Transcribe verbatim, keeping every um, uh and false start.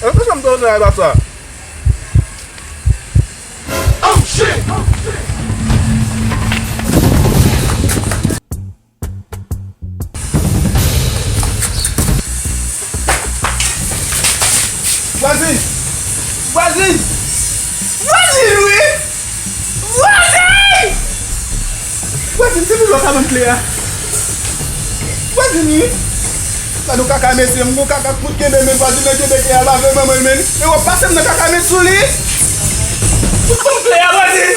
Èske sa m te wè a sa? Oh shit! Vwazin! Vwazin! Vwazin, wi! Vwazin! Vwazin, se pou lò sa bann kle a. Vwazin, wi! Gad yon kaka mesye, m gon kaka kout kenbe, men vwazin nan kenbe kle a, lave manman l, men. Men w ap pase m nan kaka mesye sou li. Kout kle a, vwazin!